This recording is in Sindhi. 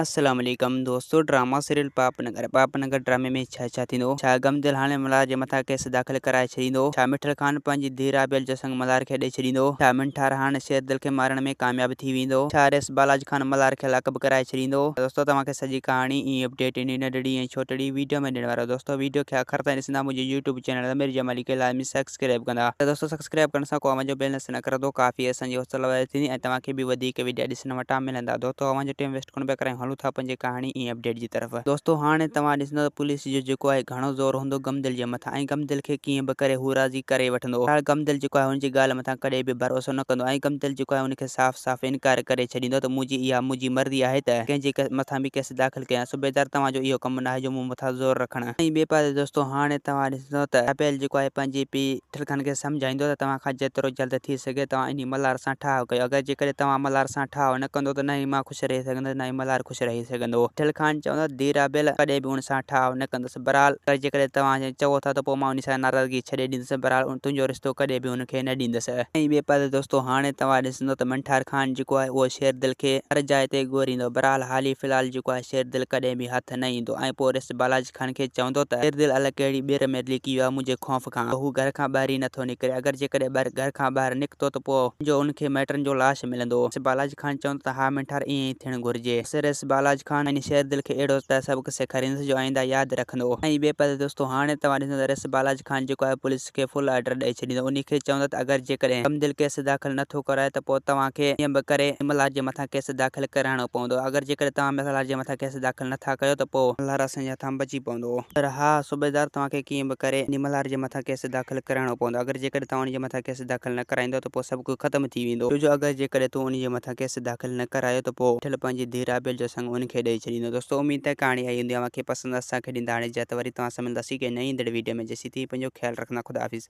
السلام عليڪم دوستو ڊراما سيريل پاپ نگر پاپ نگر ڊرامي ۾ ڇا ڇا ٿيندو ڇا غم دل هاڻي ملهار جي مٿان ڪيس داخل ڪرائي ڇڏيندو ڇا مٺل خان پنهنجي ڌيء رابيل جو سڱ ملهار کي ڏئي ڇڏيندو ڇا منٺار هاڻي شير دل کي مارڻ ۾ ڪامياب ٿي ويندو ڇا ريس بالاج خان ملهار کي لاڪ به ڪرائي ڇڏيندو دوستو توهان کي سڄي ڪهاڻي ۽ اپڊيٽ انهي ننڍڙي ۽ ڇوٽڙي ويڊيو ۾ ڏيڻ وارو دوستو ويڊيو کي آخر تائين ڏسندا منهنجي يوٽيوب چينل ضمير جمالي کي لازمي سبسڪرائب ڪندا ته دوستو سبسڪرائب ڪرڻ سان ڪو اوهان جو بيلنس نه ڪرندو ڪافي اسان جي حوصلا افزائي ٿيندي ۽ توهان کي به وڌيڪ وڊيا ڏسڻ وٽان ملندا دوستو اوهان جو ٽيم ويسٽ ڪونه پيا ڪرايون هلون ٿا پنهنجي ڪهاڻي ۽ اپڊيٽ جي طرف. دوستو هاڻي توهان ڏسندو ته پوليس جو جيڪو آهي گهڻو زور هوندو غمدل جي مٿان ۽ غمدل کي ڪيئن به ڪري هو راضي ڪري وٺندو بهرحال غمدل جيڪو آهي هن جي ڳالهه مٿان ڪڏهن به ڀروسو نه ڪندو ۽ غمدل جيڪو آهي ان کي صاف صاف انڪار ڪري ڇڏيندو ته منهنجي اها منهنجي مرضي آهي ته ڪنهن جي مٿان به ڪيس داخل ڪيان صوبيدار توهان جو اهو ڪم ناهي جو مون مٿان زور رکڻ. ۽ ٻئي پاسي دوستو هاڻي توهان ڏسندو ته رابيل جيڪو آهي پنهنجي پيء مٺل خان کي سمجهائيندو ته توهان کان جيترو جلد ٿي سگهي توهان انهي ملهار سان ٺاهه ڪيو اگر جيڪڏهن توهان ملهار سان ٺاهه نه ڪندو ته نه ئي مان خوش رهي سگهندس نه ئي ملهار خوش رهي سگهندو. مٺل خان چوندو ته ڌيء رابيل ڪڏهن به ان سان ٺاهه نه ڪندس بهرحال اگر جيڪڏهن توهان چئو ٿا ته پوء مان انهي سان ناراضگي ڇڏي ڏيندس بهرحال تنهنجو رشتو ڪڏهن به ان کي نه ڏيندس. ۽ ٻئي پاسي دوستو هاڻي توهان ڏسندو ته منٺار خان جيڪو آهي اهو شير دل کي هر جاء تي ڳوريندو بهرحال حالي في الحال جيڪو آهي شير دل ڪڏهن به هٿ نه ايندو ۽ پوء رس بالاجي خان کي چوندو ته شيردل الائي ڪهڙي ٻير ۾ لڪي ويو آهي منهنجي خوف کان هو گهر کان ٻاهر ئي نٿو نڪري اگر جيڪڏهن ٻاهر گهر کان ٻاهر نڪتو ته پوء جو ان کي مائٽن جو لاش ملندو. رس بالاج خان چوندو ته ها منٺار ائين ئي ٿيڻ گهرجي. رس بالاج خان ۽ شيردل کي اهڙو ته سبق سيکاريندس جو آئنده ياد رکندو. ۽ ٻئي پاسي دوستو هاڻي توهان ڏسندو ته رس بالاج خان جيڪو آهي پوليس کي فل آرڊر ڏئي ڇڏيندو انهي کي چوندو ته اگر جيڪڏهن غمدل ڪيس داخل نه ٿو ڪرائي ته پوء توهان کي ائين به ڪري ملهار جي مٿان ڪيس داخل ڪرائڻو پوندو اگر جيڪڏهن توهان ملهار جي مٿان ڪيس داخل نه ٿا ڪيو ته پوء ملهار اسان جي هٿان بچي پوندو. پر ها صوبيدار توهان کي ڪيئن به ڪري انهي ملهار جي مٿان ڪيس داخل ڪرائڻو پوندو اگر جيڪڏهن توهان ان جي مٿان ڪيس داخل نه ڪرائيندو ته پوء سڀ ڪجهه ختم ٿي ويندو ڇو جو اگر جيڪڏهن تون ان جي مٿان ڪيس داخل نه ڪرايو ته پوء مٺل پنهنجي ڌيء رابيل جو سڱ ان کي ڏئي ڇڏيندو دوستو اميد ته ڪهاڻي آئي هوندي اوهان کي پسند اسان کي ڏيندا هاڻي اجازت وري توهان سان ملنداسين ڪنهن نئين ايندڙ ويڊيو ۾ جيسين تائين پنهنجو خيال رکندا خدا حافظ.